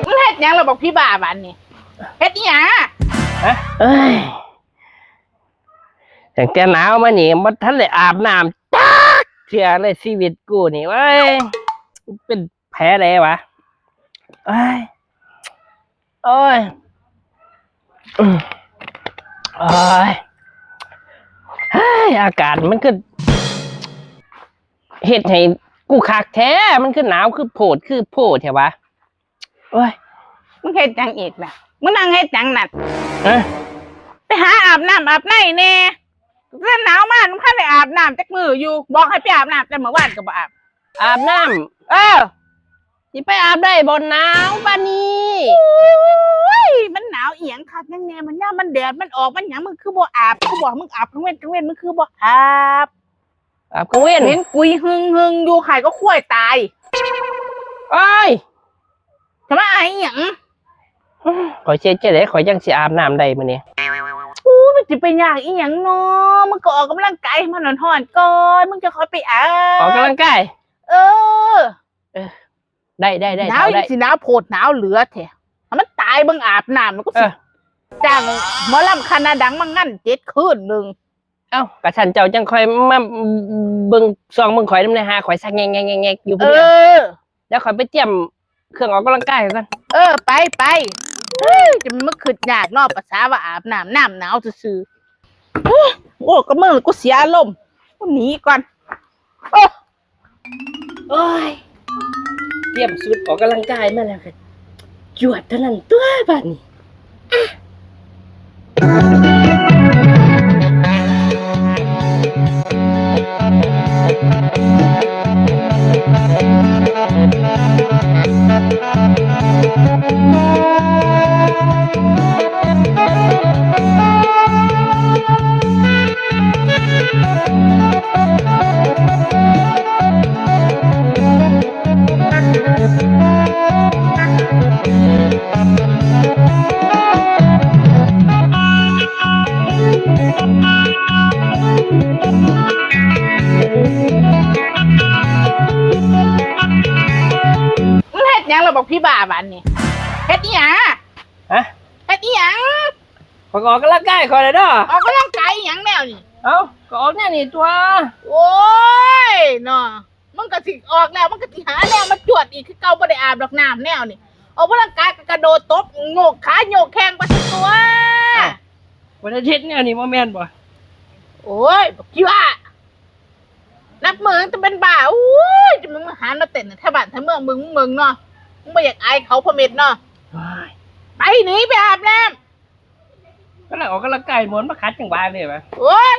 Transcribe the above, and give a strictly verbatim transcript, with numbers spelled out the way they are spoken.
มึงเฮ็ดหยังล่ะบักผีบ้าบาดนี้ เฮ็ดอีหยัง ฮะ เอ้ย ตั้งแต่หนาวมานี่บ่ทันได้อาบน้ำจักเทื่อในชีวิตกูนี่เว้ย เป็นแผลใดวะ เอ้ย โอ้ย อืม โอ้ย เฮ้ย อากาศมันคือ เฮ็ดให้กูคักแท้ มันคือหนาว คือโพด คือโพดแท้วะ โอ้ย มึงเฮ็ดหยังอีกน่ะ มึงนั่งเฮ็ดหยังนั่น เอ้ย ไปหาอาบน้ำอาบในแน่ แต่หนาวมา มึงพันได้อาบน้ำจักมื้ออยู่ บอกให้ไปอาบน้ำแต่เมื่อวานก็บ่อาบ อาบน้ำ เออ สิไปอาบได้บ่ หนาวปานนี้ โอ้ย มันหนาวอีหยังคักหยังแน่ มันยามมันแดดมันออก มันหยัง มึงคือบ่อาบ กูบอกมึงอาบกลางเว็น กลางเว็น มึงคือบ่อาบ อาบกลางเว็น เห็นกุยหึงๆ อยู่ ไข้ก็ควายตาย โอ้ย จะมาอายอีหยัง ข้อยสิเฮ็ดจั่งใด ข้อยจั่งสิอาบน้ำได้มื้อนี้ อู้ มันสิไปยากอีหยังเนาะ มึงก็ออกกำลังกายให้มันฮ้อนๆ ก่อน มึงจะค่อยไปอาบ ออกกำลังกาย เออ เออ ได้ ได้ ได้ หนาว เฒ่า ได้ สิหนาวโพดหนาวเหลือแท้ ให้มันตาย มึงอาบน้ำ มันก็สิ เออ จ้างหมอลำคณะดังมางั่นเจ็ดคืนหนึ่ง เอ้า กะซั้นเจ้าจั่งค่อยมาเบิ่ง ส่องเบิ่งข้อยนำแหน่ หาข้อยซักแงกๆๆๆ อยู่ เอ ผู้เดียว อ เดี๋ยวข้อยไปเตรียมเครื่องออกกำลังกายก่อน เออ ไป ไป เฮ้ย จะมันมาคิดยากเนาะ ประสาว่าอาบน้ำ น้ำหนาวซื่อๆ โอ้ย โอ้ ก็มึงกูเสียอารมณ์ กูหนีก่อน โอ้ โอ้ย เตรียมชุดออกกำลังกายมาแล้วก็จวดเท่านั้นตั๊วบัดนี้ มึงเฮ็ดหยังล่ะบักผีบ้าบาดนี้ เฮ็ดอีหยัง ฮะ เฮ็ดอีหยัง ข้อยก็ออกกำลังกายข้อยแหละเนาะ ออกกำลังกายอีหยังแนวนี่ เอ้า ก็ออกแนวนี้ตั๊ว โอ้ย เนาะ มึงก็สิออกแล้ว มึงก็สิหาแนวมาจวดอีกคือเก่า บ่ได้อาบดอกน้ำแนวนี่ ออกกำลังกายก็กระโดดตบโยกขาโยกแข้งไปซั่นตั๊ว อ้าว บ่ได้เฮ็ดแนวนี้บ่แม่นบ่ โอ้ย บักขี้บ้า นับมื้อจะเป็นบ้า อุ้ย จะมึงมาหามาเต้นแถวบ้านแถวเมืองมึง มึงเนาะ มึงบ่อยากอายเขาพ่อเม็ดเนาะ โอ้ย ไปหนีไปอาบน้ำ กำลังออกกำลังกาย มวนมาขัดจังหวะนี่แหม โอ้ย